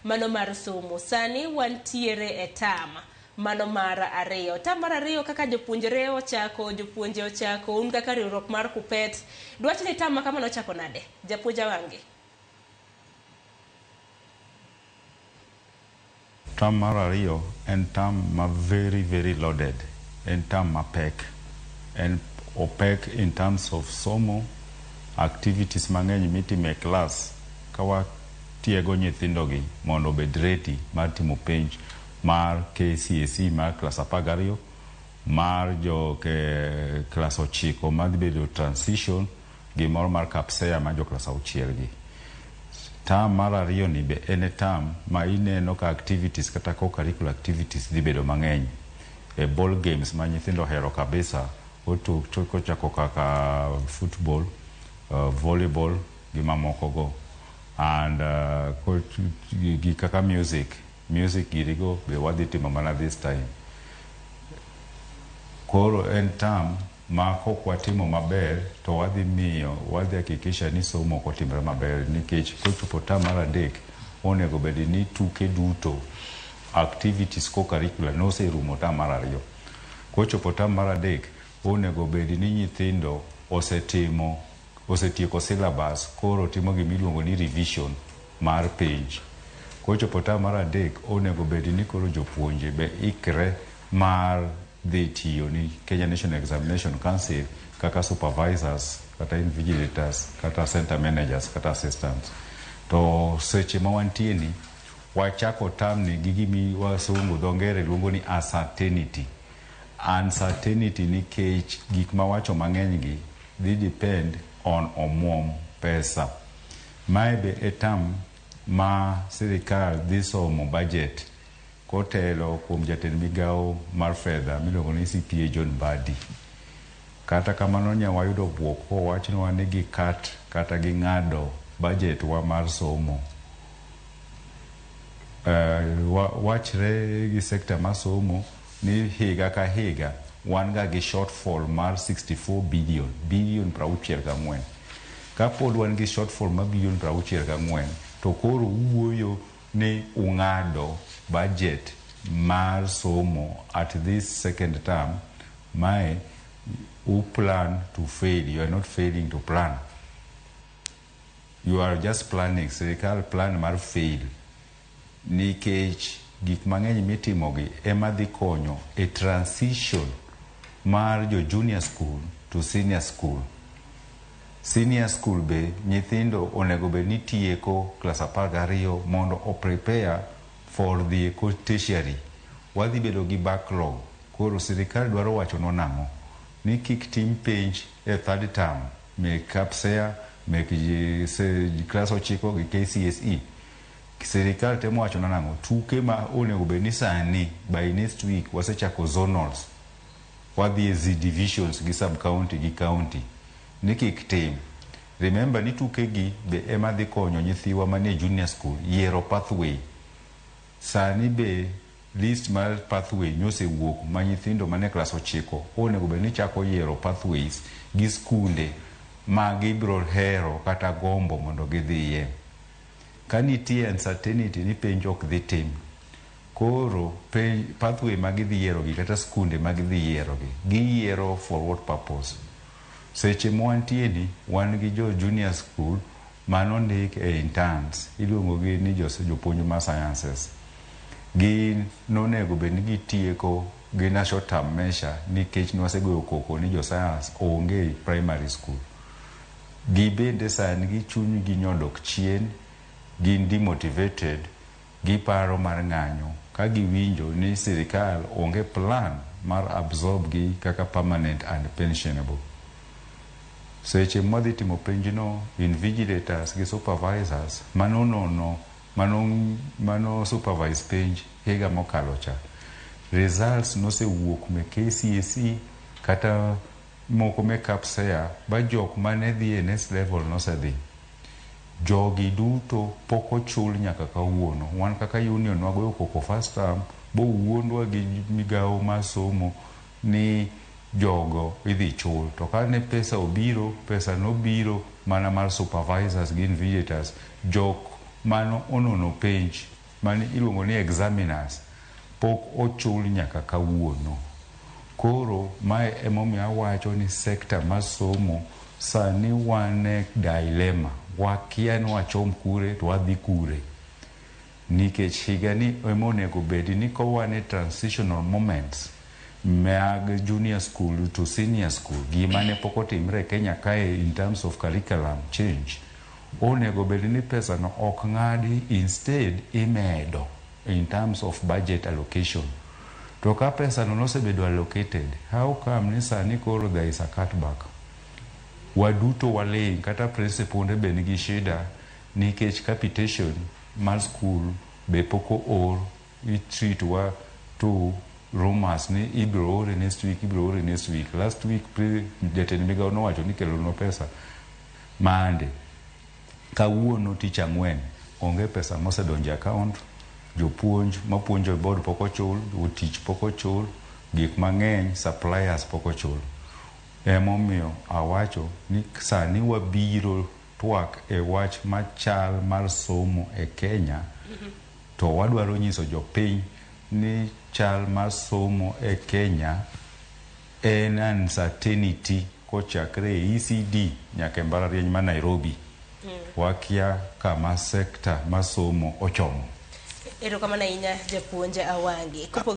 mano mar somo. Sani wantiere e term mano mar ariyo. Term mar ariyo kaka jopuonjre ochako, jopuonje ochako, un kaka riwruok mar KUPPET, dwach ni term ma kama nochako nade? Japuonj Awange. Term mar ariyo en term ma very very loaded, en term mapek. En opek in terms of somo, activities mang'eny mitimo e class ka watiego nyithindogi mondo obed ready mar timo penj mar KCSE mar klas 12, mar jo ke klas 9 madhi bedo transition, gi moro mar KPSEA mar jo klas 6 gi. Term mar ariyo ni be en e term ma ineno ka activities kata co-curricular activities dhi bedo mang'eny. E ball games ma nyithindo ohero kabisa, kochako kaka football, volleyball gi mamoko go. And gi kaka music, music girigo be wadhi timo mana this time. Koro en term ma kok watimo maber to wadhi miyo, wadhi hakikisha ni somo ok otimre maber nikech kochopo term mar adek onego bed ni tuke duto activities co-curricular noserumo term mar ariyo. Kochopo term mar adek onego bed ni nyithindo osetimo, osetieko syllabus koro timo gima iluongo ni revision mar penj. Kochopo term mar adek onego bed ni koro jopuonje be ikre mar dhi tiyo ni Kenya National Examination Council kaka supervisors, kata invigilators, kata center managers, kata assistants. To seche ma wantie ni, wachako term ni gi gimi wasungu dho ngere luongo ni uncertainty. Uncertainty nikech gik mawacho mang'eny gi dhi depend on omuom pesa. Mae be e term ma sirikal dhi somo budget kotelo kuom jatend migawo mar fedha miluongo ni CPA John Mbadi. Kata kamano nya wayudo bwok kowachnwa ni gi cut kata ging'ado budget wa mar somo. Wachre gi sector mar somo ni higa ka higa wan ga gi shortfall mar 64 billion, billion 64. Kapod wan gi shortfall mar billion 64 to koro uwuoyo ni ung'ado budget mar somo at this second term, mae u plan to fail. You are not failing to plan. You are just planning. Sirikal plan mar fail. Nikech gik mang'eny mitimogi ema dhi konyo e transition mar jo junior school to senior school. Senior school be nyithindo onego bed ni tieko klas 12 mondo o prepare for the tertiary. Wadhi bedo gi backlog. Koro sirikal dwaro wachonwa nang'o? Ni kik tim penj e third term mek KPSEA, mek klas 9 gi KCSE. Sirikal temo wachonwa nang'o? Tuke ma onego bed ni sani by next week wasechako zonals. Wadhi e Z divisions gi sub county gi county. Ni kik tim. Remember ni tuke gi be ema dhi konyo nyithiwa manie junior school yiero pathway. Sani be list mar pathway nyosewuok ma nyithindo manie klas 9 onego bed ni chako yiero pathways gi skunde ma gibiro hero kata gombo mondo gidhiye. Ka nitie uncertainty ni penj ok dhi tim, koro pathway ma gidhi yiero gi kata skunde ma gidhi yiero gi, giyiero for what purpose? Seche mwantie ni wan gi jo junior school manondik e interns, iluongo gi ni jopuonj mar sciences. Gin nonego bed ni gitieko gi na short term measure nikech nwasegoyo koko ni jo science onge primary school. Gibende sani gi chuny gi nyodok chien, gin demotivated, giparo mar ng'anyo ka giwinjo ni sirikal onge plan mar absorb gi kaka permanent and pensionable. Seche mwadhi timo penjno, invigilators gi supervisors mano nono mano supervise penj higa mokalo cha. Results nosewuok me KCSE kata moko me KPSEA ba jok mane dhi e next level nosedhi. Jogi duto pok ochul nyaka kawuono. Wan kaka union wagoyo koko first term bowuondwa gi migawo mar somo ni jogo idhi chul. To kane pesa obiro, pesa nobiro mana mar supervisors gi invigilators, jok mano onono penj mane iluongo ni examiners pok ochul nyaka kawuono. Koro mae emomiyo awacho ni sector mar somo sani wan e dilemma. Wakia ni wachom kure to wadhi kure. Nikech higani ema onego bed ni kowan e transitional moments mag junior school to senior school, gima ne pok otimre e Kenya kae in terms of curriculum change, onego bed ni pesa no ok ng'adi, instead imedo in terms of budget allocation. To ka pesa no nosebedo allocated, how come ni sani koro there is a cutback? Waduto waling', kata principal be nigi shida nikech capitation mar school be pok oor. I-treat wa to rumors ni ibiro ore next week, ibiro ore next week. Last week jatend migao nowacho ni kelonwa pesa Monday. Kawuono tich ang'wen, onge pesa mosedonjo e account. Jopuonj mapuonjo e board pok ochul, jotich pok ochul, gik mang'eny, suppliers pok ochul. Emomiyo awacho ni sani wabiro twak e wach machal mar somo e Kenya, to wadwaro nyiso jopiny ni chal mar somo e Kenya en uncertainty kochakre e ECD nyaka e mbalariany ma Nairobi. Wakia kama sector mar somo ochomo. Erokamano ahinya, japuonj Awangi.